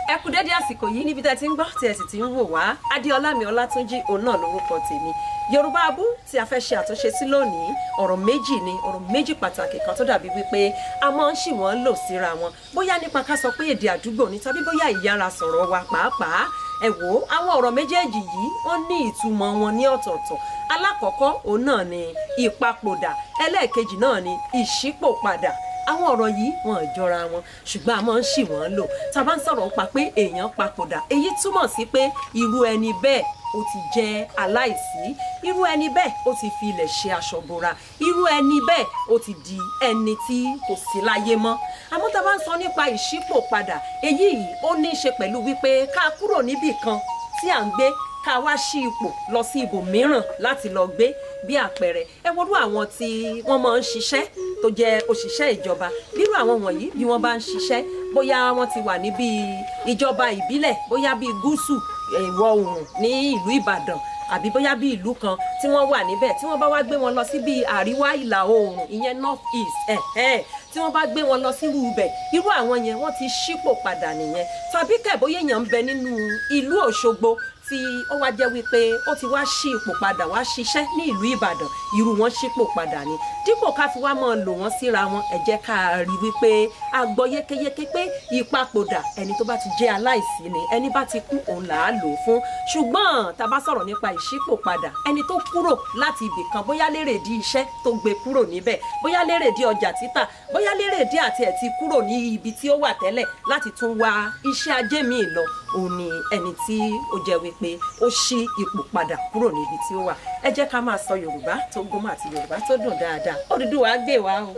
Ẹ kú dédé àsìkò yìí níbi tẹ́ ti ń gbọ́ tí ẹ sì ti ń wò wá. Adéọlá mi Ọlátúnjí òun náà lórúkọ tèmi. Yorùbá abú tí a fẹ́ ṣe àtúnṣe sí lónìí, ọ̀rọ̀ méjì ni, ọ̀rọ̀ méjì pàtàkì kan tó dàbí wípé a máa ń ṣì wọ́n lò síra wọn, bóyá nípa ká sọ pé èdè àdúgbò ni tàbí bóyá ìyára sọ̀rọ̀ wa pàápàá. Ẹ wò ó, àwọn ọ̀rọ̀ méjèèjì yìí, wọ́n ní ìtumọ̀ wọn ní ọ̀tọ̀ọ̀tọ̀. Alákọ̀ọ́kọ́ òun náà ni ìpapòdà, ẹlẹ́ẹ̀kejì náà ni ìṣípòpadà. Àwọn ọ̀rọ̀ yìí, wọn ò jọra wọn, ṣùgbọ́n a máa ń ṣì wọ́n lò. Tá a bá ń sọ̀rọ̀ nípa pé èèyàn papòdà, èyí túmọ̀ sí pé irú ẹni bẹ́ẹ̀, ó ti jẹ́ aláìsí, irú ẹni bẹ́ẹ̀, ó ti fi ilẹ̀ ṣe aṣọ bora, irú ẹni bẹ́ẹ̀, ó ti di ẹni tí kò sí láyé mọ́. Àmọ́ tá a bá ń sọ nípa ìṣípòpadà, èyí yìí ó ní í ṣe pẹ̀lú wípé ká kúrò níbì kan tí à ń gbé, ká wá ṣí ipò lọ sí ibòmíràn láti lọ gbé. Bí àpẹẹrẹ, ẹ wo irú àwọn tí wọ́n máa ń ṣiṣẹ́ tó jẹ́ òṣìṣẹ́ ìjọba. Bírú àwọn wọ̀nyí, bí wọ́n bá ń ṣiṣẹ́, bóyá wọ́n ti wà níbi ìjọba ìbílẹ̀, bóyá bíi gúúsù ìwọ̀ oòrùn ní ìlú Ìbàdàn, àbí bóyá bí ìlú kan tí wọ́n wà níbẹ̀, tí wọ́n bá wá gbé wọn lọ sí bíi àríwá ìlà oòrùn, ìyẹn north east, tí wọ́n bá gbé wọn lọ sí irú ibẹ̀, irú àwọn yẹn, wọ́n ti ṣípò padà nìyẹn. Tàbí kẹ̀, bóyá èèyàn ń bẹ nínú ìlú Òṣogbo tí ó wá jẹ́ wípé ó ti wá ṣí ipò padà wá ṣiṣẹ́ ní ìlú Ìbàdàn, irú wọn ṣípò padà ni. Dípò ká fi wá máa lò wọ́n síra wọn, ẹ jẹ́ ká rí wípé a gbọ́ yékéyéké pé ìpapòdà, ẹni tó bá ti jẹ́ aláìsí ni, ẹni bá ti kú, òun là á lò ó fún. Ṣùgbọ́n tá a bá sọ̀rọ̀ nípa ìṣípò padà, ẹni tó kúrò láti ibì kan, bóyá lérèdí iṣẹ́ tó gbé kúrò níbẹ̀, bóyá lérèdí ọjà títà, bóyá lérèdí àti ẹ̀ ti kúrò ní ibi tí ó wà tẹ́lẹ̀ láti tún wá iṣẹ́ ajé míì lọ, òun ni ẹni tí ó jẹ́ wípé ó ṣí ipò padà kúrò níbi tí ó wà. Ẹ jẹ́ ká máa sọ Yorùbá tó gúnmọ́ àti Yorùbá tó dùn dáadáa. Odùduwà gbè wá o.